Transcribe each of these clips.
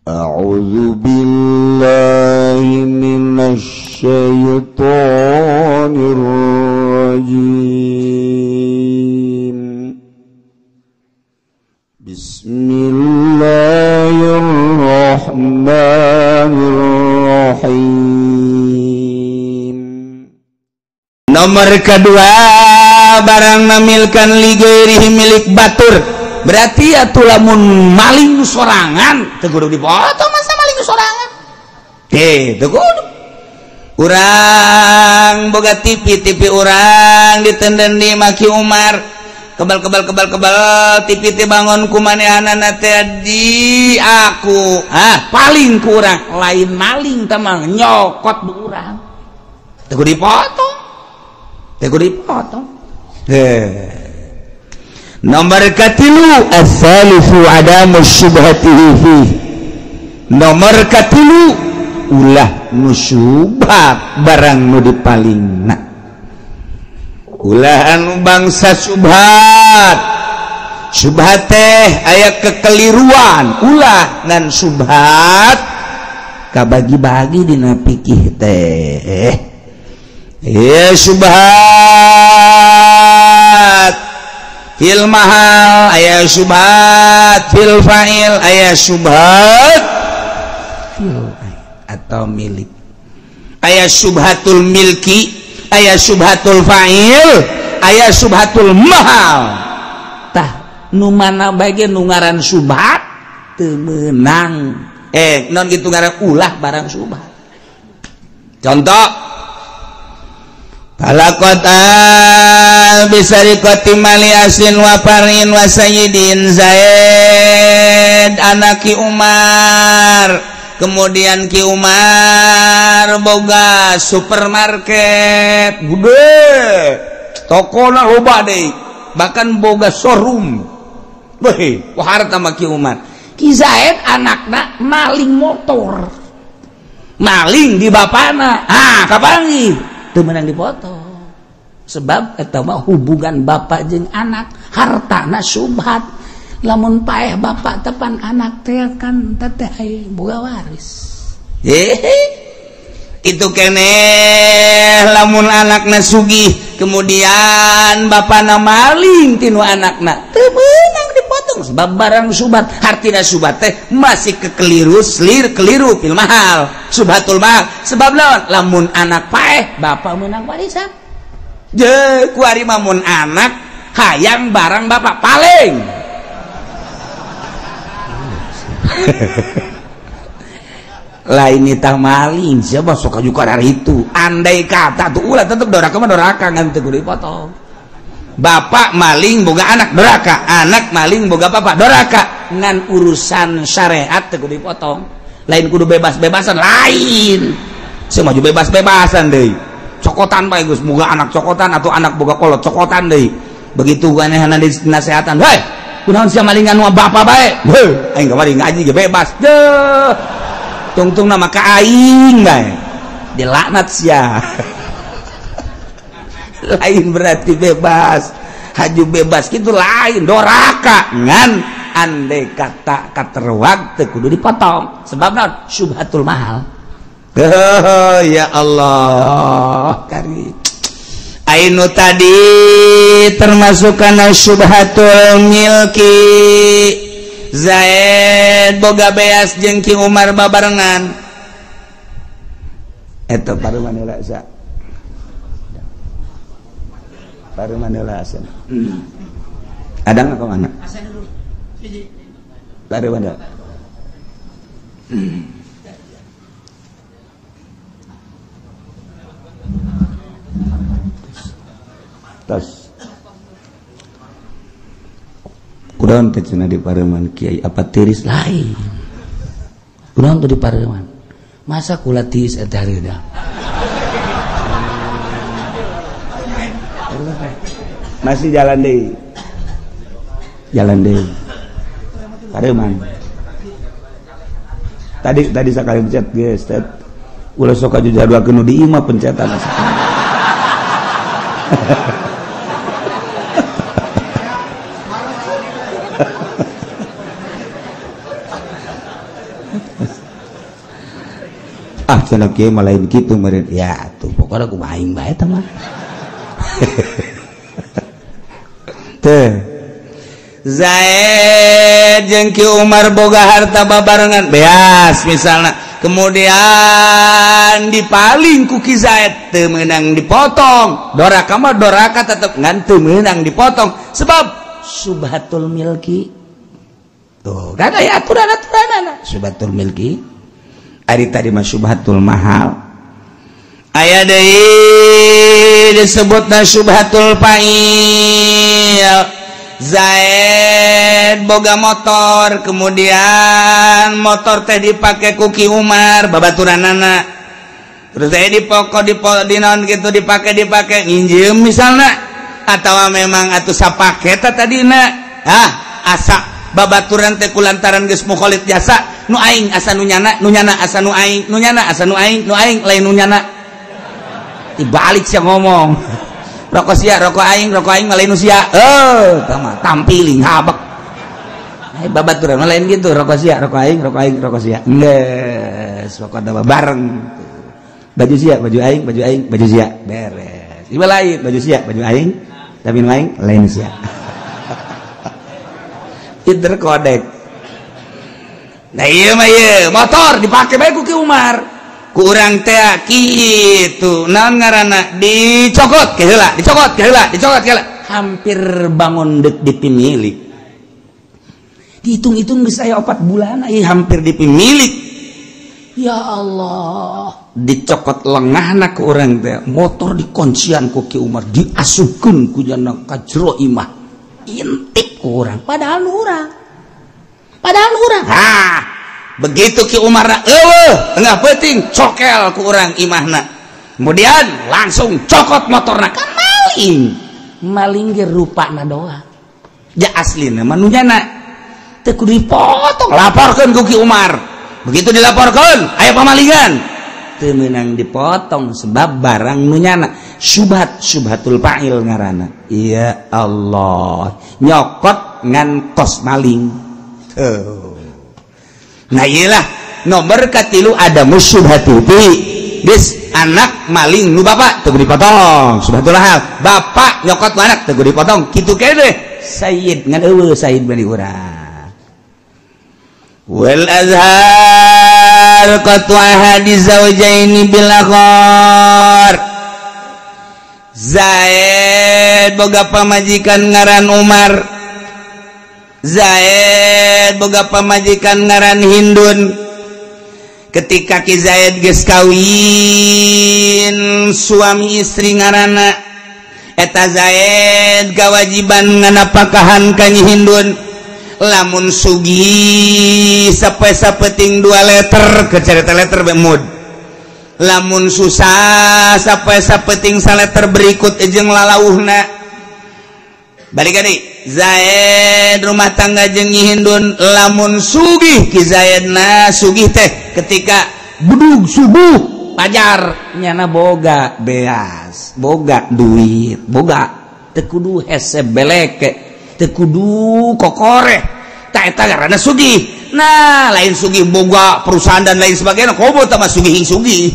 A'udzu billahi minasy syaithanir rajim. Bismillahirrahmanirrahim. Nomor kedua, barang namilkan ligairihi milik batur. Berarti atuh lamun maling sorangan teu kudu dipotong, masa maling sorangan? Teu kudu. Urang boga TV, TV urang ditenden di Maki Umar. Kebal kebal kebal kebal TV teh bangun ku manehanana teh di aku. Ah, paling ku urang, lain maling teh mah nyokot bu urang. Teu kudu dipotong. Teu kudu dipotong. Heh. Nomor katilu, as-salisu adamu syubhatihi fi. Nomor katilu, ulah nu syubhat barang nu dipalingna. Ulah anu bangsa syubhat. Syubhat teh aya kekeliruan, ulah ngan syubhat kabagi-bagi dina fikih teh. Ya syubhat fil mahal aya syubhat, fil fa'il aya syubhat, fil atau milik aya syubhatul milki, aya syubhatul fa'il, aya syubhatul mahal. Tah nu mana bae nu ngaran syubhat teu meunang, non kitu ngaran ulah barang syubhat. Contoh, Falaqata bisariqati mali asin wa farin wa sayyidin Zaid anak Ki Umar. Kemudian Ki Umar boga supermarket gede, tokona loba deui, bahkan boga showroom. Weh, harta mah Ki Umar. Ki Zaid anakna maling motor, maling di bapana. Ah, kapanggih teu meunang dipotong. Sebab eta mah hubungan bapak jeung anak, hartana syubhat. Lamun paeh bapak tepan anak teh kan teteh aya boga waris. Itu keneh lamun anakna sugih kemudian bapana maling tinu anakna, teu meunang dipotong sebab barang syubhat. Hartina syubhat teh masih kekeliru, selir keliru fil mahal, syubhatul mahal. Sebab lawan lamun anak paeh bapak meunang warisan. Je kuari mah mun anak hayang barang bapak paling. Lain itah maling siapa sok juga dari itu. Andai kata tuh ulah tetep doraka mah doraka ngan teu kudu dipotong. Bapak maling boga anak doraka, anak maling boga bapak doraka. Ngan urusan syariat teu kudu dipotong. Lain kudu bebas-bebasan lain. Seuh maju bebas-bebasan deui. Cokotan bae geus boga anak cokotan atau anak boga kolot cokotan deui. Begitu anehna dinasehatan, "Hei, kunaon sia malingan nu bapak bae?" Heuh, aing kamari ngaji ge bebas. Deuh. Tungtung nama ka aing bae. Dilaknat sia. Lain berarti bebas. Haju bebas kitu lain doraka ngan andai kata katerwag teu kudu dipotong. Sebab naon? Syubhatul mahal. Oh, ya Allah kari. Ainu tadi termasuk kana syubhatul milki. Zaid boga beas jeung Ki Umar babarengan. Eta paruman heula sa. Paruman heula asa. Ada enggak ke mana? Paruman heula. Tos. Kudaon teh cenah di pareman kiai apa tiris lain. Kudaon teh di pareman. Masa kula tiris eta hareuda. Masih jalan deui. Jalan deui. Pareman. Tadi sakali pencet geus teh. Ulah sok aju jadwalkeun nu di imah pencetan. Ah cenah kieu mah lain kitu meureun. Ya atuh pokona kumaha aing bae tah mah. Teh Zaid jeung Ki Umar boga harta babarengan beas misalna, kemudian dipaling ku Ki Zaid teu meunang dipotong, doraka mah doraka tetep ngan teu meunang dipotong sebab subhatul milki. Tuh kan aya aturan-aturanana subhatul milki. Ari tadi mah subhatul mahal, aya deui disebutna subhatul fa'il. Zaid boga motor, kemudian motor teh dipake ku Ki Umar babaturanana, terus teh dipoko di naon gitu dipake nginjem misalna, atawa memang atuh sapaketa tadina. Ah asa babaturan teh kulantaran geus mukholid jasa nu aing asa nu nyana, nu nyana asa nu aing, nu nyana asa nu aing, nu aing lain nu nyana. Dibalik sia ngomong. Rokok sia, rokok aing mah lain nu sia. Tama tampiling habek. Ai babaturan mah lain gitu, rokok sia, rokok aing, rokok sia. Geus, pokona bareng. Baju sia, baju aing, baju sia. Beres. Ieu lain, baju sia, baju aing, tapi nu aing lain sia. Pinter kodek. Nah ieu mah ieu, motor dipake bae ku Ki Umar. Ku urang teh kitu, naon ngaranna dicokot ke heula, dicokot ke heula, dicokot ke heula. Hampir bangun deuk dipimilik. Dihitung-hitung geus aya 4 bulan ieu hampir dipimilik. Ya Allah, dicokot lengahna ku urang teh, motor dikuncian ku Ki Umar, diasupkeun ku jana ka jero imah. Intip ku urang, padahal nu urang. Padahal nu urang. Hah, begitu Ki Umar eueuh tengah peuting cokel ku urang imahna. Kemudian langsung cokot motorna kan maling. Maling ge rupana doang. Ja aslina mah nu nyana. Teu kudu dipotong, laporkeun ku Ki Umar. Begitu dilaporkeun, aya pamalingan. Teu meunang dipotong sebab barang nu nyana. Syubhat, syubhatul fa'il ngaranna. Ya Allah, nyokot ngan kos maling. Tuh. Nah iyalah nomor katilu ada musyubhatul fi. Geus anak maling nu bapak teu kudu dipotong, subhatul hal. Bapak nyokot nu anak teu kudu dipotong, kitu keneh. Sayyid ngan eueuh sayyid bani urang. Wal azhar qatu ahadi zawjaini bil akhar. Zaid boga pamajikan ngaran Umar, Zaid boga pamajikan ngaran Hindun. Ketika Ki Zaid geus kawin suami istri ngaranna, eta Zaid kewajiban nganapakahan ka Nyi Hindun. Lamun sugih sapoe-sapeting 2 liter ke carita letter bemud. Lamun susah sapoe-sapeting saleter berikut jeung lalauhna. Balik deui Zaid rumah tangga jeung Nyi Hindun, lamun sugih Ki Zaidna sugih teh ketika budug subuh pajar nyana boga beas, boga duit, boga teu kudu hese beleke, teu kudu kokoreh, tah eta ngaranna sugih. Nah, lain sugih boga perusahaan dan lain sebagainya, komo tah mah sugih sugih.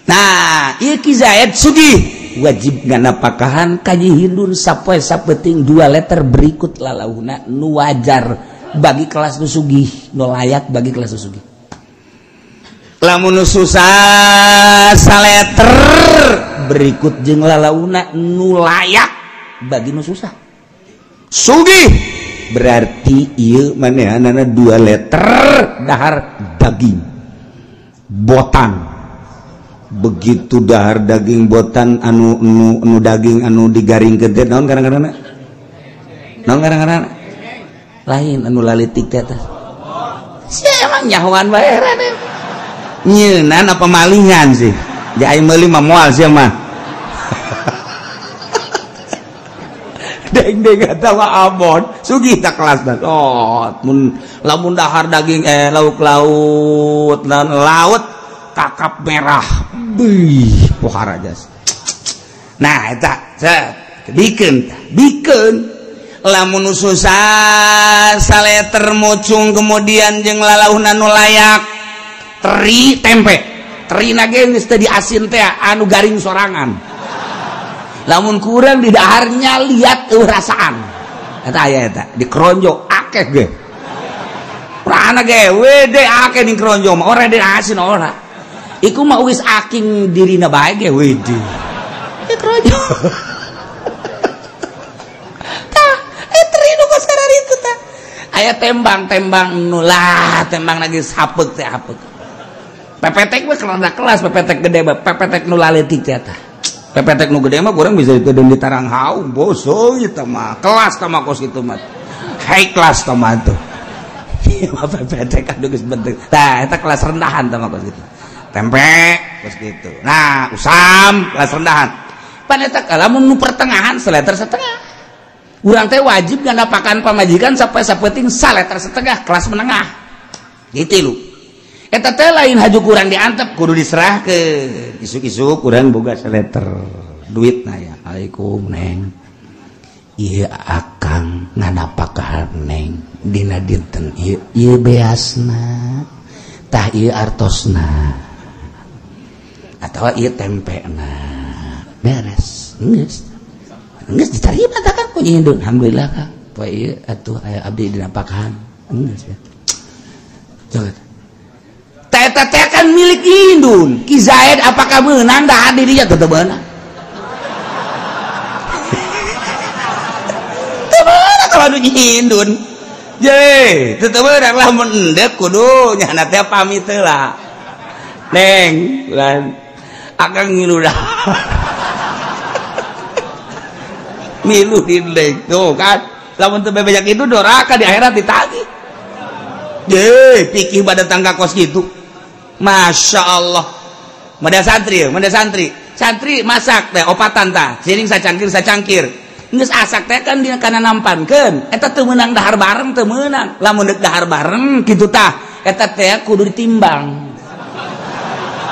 Nah, ieu Ki Zaid sugih wajib nganapakahan ka Nyi Hindun sapoe sapeting 2 liter berikut lalauna nu wajar bagi kelas nu sugih, nu layak bagi kelas nu sugih. Lamun nu susah saleter berikut jeung lalauna nu layak bagi nu susah. Sugih berarti ieu manehanana 2 liter dahar daging botan. Begitu dahar daging botan anu nu, nu daging anu digaringkeun teh naon kadang-kadang naon kadang-kadang lain anu lalitik teh teh sia emang nyahoan bae raden nyeunan apa malingan sih ja aing meuli mah moal sia mah deng-deng atawa abon sugih tak kelas dan oh mun lamun dahar daging lauk laut dan laut kakap merah bih pohara jas. Nah eta set bikeun bikeun Lamun susah saleter mucung kemudian jeung lalauhna nu layak teri tempe teri na ge geus teu diasin teh anu garing sorangan lamun kurang di daharnya liat eueuh rasaan eta aya eta di keronjo akeh ge prana ge wede akeh ning keronjo mah ora diasin ora iku mah wis aking dirina bae ge wede di keronjo. Aya tembang-tembang nulah tembang lagi sapek teh apek. Pepetek mah kelas kelas pepetek gede mah pepetek nu laletik teh eta. Pepetek nu gede mah kurang bisa diteudeuh di tarang haung boso ieu mah. Kelas tah mah kos kitu mah. High class tah mah tuh. Ieu mah pepetek anu geus bentuk. Tah eta kelas rendahan tah mah kos kitu. Tempe kos kitu. Nah, usam kelas rendahan. Pan eta lamun nu pertengahan seleter setengah. Urang teh wajib nganapakan pamajikan sampai sapeting saleter setengah kelas menengah gitu lu eta teh lain haju kurang diantep kudu diserahkeun isuk-isuk urang boga saleter duit na ya alaikum neng ieu akang nganapakan neng dina dinten ieu ieu beasna tah ieu artosna atawa ieu tempena beres geus geus diterima tah kan ku nyindun alhamdulillah Kang poe ieu atuh aya abdi dinapakan geus ya coba teh eta teh kan milik Indun Ki Zaid apakah meunang dahar di dinya teu beunang teu beunang kalau nu nyindun je teu beunang lamun endek kudu nyana teh pamit heula neng lan akang ngilu dah milu dindek tuh kan lamun teu bebejak itu doraka di akhirat ditagih ye pikir pada tangga kos gitu Masya Allah mada santri mada santri santri masak teh opatan tah siring sacangkir sacangkir geus asak teh kan dina kana nampankeun eta teu meunang dahar bareng teu meunang lamun deuk dahar bareng kitu tah eta teh kudu ditimbang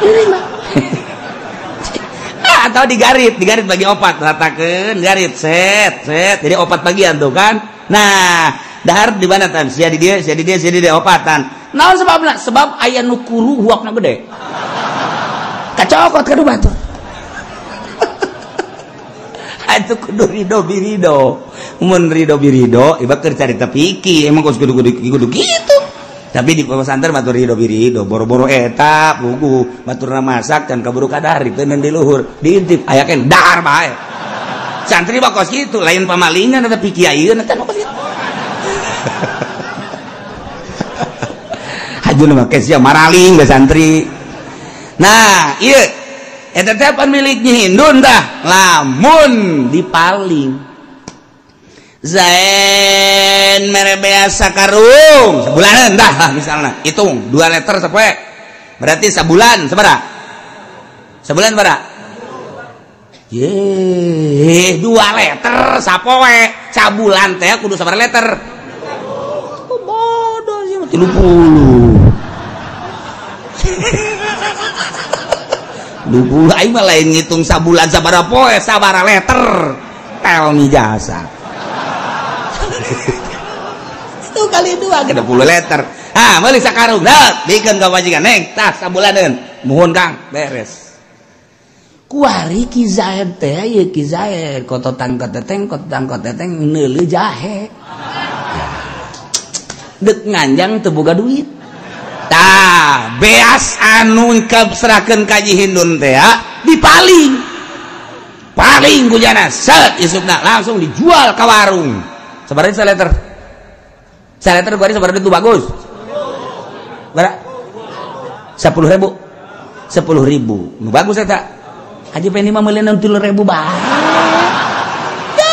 ditimbang atau digarit, digarit bagi opat, ratakeun, garit, set, set, jadi opat bagian tuh kan. Nah, dahar di mana tan? Sia di dia, sia di dia, sia di dia opatan. Naon sebabna? Sebab aya nu kuru huakna gede. Kacokot ka batur. Atuh kudu rido birido. Mun rido birido, iba keur carita pikir, emang kos kudu kudu kudu kitu. Tapi di pesantren batur rido birido, boro-boro eta pugu, baturna masak dan kaburu kadar itu di luhur, diintip aya kan dahar bae. Santri mah kos kitu, lain pamalingan eta pikiaieun eta mah kos kitu. Hajuna mah sia maraling ge santri. Nah, ieu eta teh pan milik Nyi Hindun tah, lamun dipaling Zain mere beas sakarung sebulanan dah misalnya hitung 2 liter sapoe berarti sebulan sabaraha sebulan sabaraha ye 2 liter sapoe sabulan teh kudu sabaraha liter oh, bodoh sih 30 20 aing mah lain ngitung sabulan sabaraha poe sabaraha liter tel mi jasa itu kali 2 60 liter. Ah, meuli sakarung. Dah, bikeun ka majikan neng, tah sabulaneun. Nuhun Kang, beres. Kuari Ki Zaid teh ieu Ki Zaid kototan koteteng kotang koteteng neuleuh jahe. Deuk nganjang teu boga duit. Tah, beas anu kaserahkeun ka Nyi Hindun teh dipaling. Paling ku jana set isukna langsung dijual ka warung. Sabaraha saleter? Saleter gua sabaraha itu bagus. Berapa? 10.000. 10.000. Nu bagus eta. Haji Penny mah meuli 3.000 bae. Ya,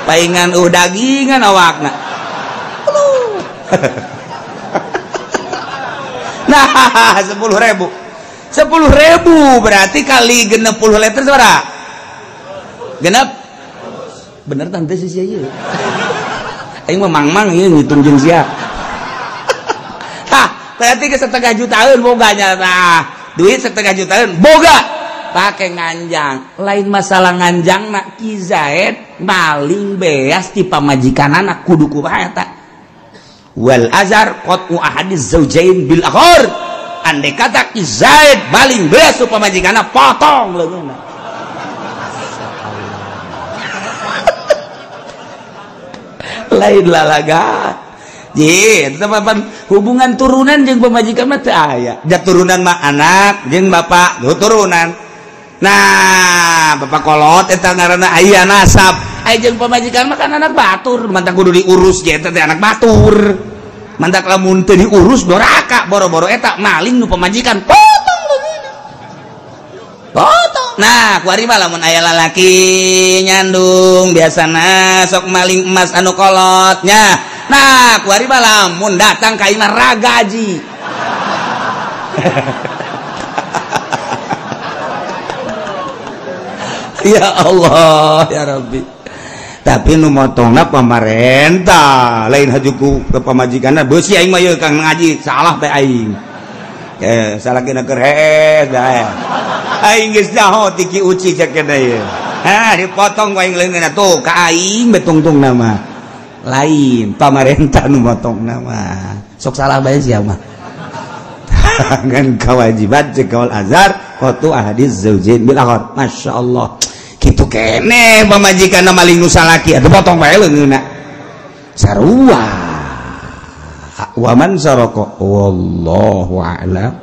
paingan dagingan awakna. Nah, 10.000. 10.000 berarti kali 60 liter sabaraha? Genep. Bener tante sih sia ieu. Aing mah mang-mang ieu ngitung jeung sia. Tah, berarti ke 0,5 jutaan boganya tah. Duit 0,5 jutaan boga. Pake nganjang. Lain masalah nganjang nak Ki Zaid maling beas ti pamajikan anak kudu kumaha eta. Wal azar qat'u ahadiz zaujain bil akhar. Andai kata Ki Zaid maling beas tu pamajikanna potong leungeunna. Lain lalaga. Ji, eta hubungan turunan jeung pamajikan mah teu aya. Ja turunan mah anak jeung bapak, turunan. Nah, bapak kolot eta ngaranna aya nasab. Aya jeung pamajikan mah kan anak batur, mantak kudu diurus ge eta teh anak batur. Mantak lamun teu diurus doraka, boro-boro eta maling nu pamajikan potong leungeunna. Potong. Nah, kuari mah lamun aya lalaki nyandung biasana sok maling emas anu kolotnya. Nah, kuari mah lamun datang ka imah ragaji. Ya Allah, ya Rabbi. Tapi nu motongna pamarentah, lain hajuku ke pamajikanna beusi aing mah yeuh kang ngaji, salah teh aing. Salah kena keur hees dah. Aing geus nyaho ti Ki Uci cek kena ieu. Hah, dipotong ku aing leungeunna tuh ka aing betungtungna mah. Lain pamarentah nu motongna mah. Sok salah bae sia mah. Ngan kewajiban cek kaul azhar qatu ahadiz zaujain bil akhar. Masyaallah. Kitu kene pamajikanna maling nu salaki atuh potong bae leungeunna. Sarua. Wa man saraka wallahu a'lam.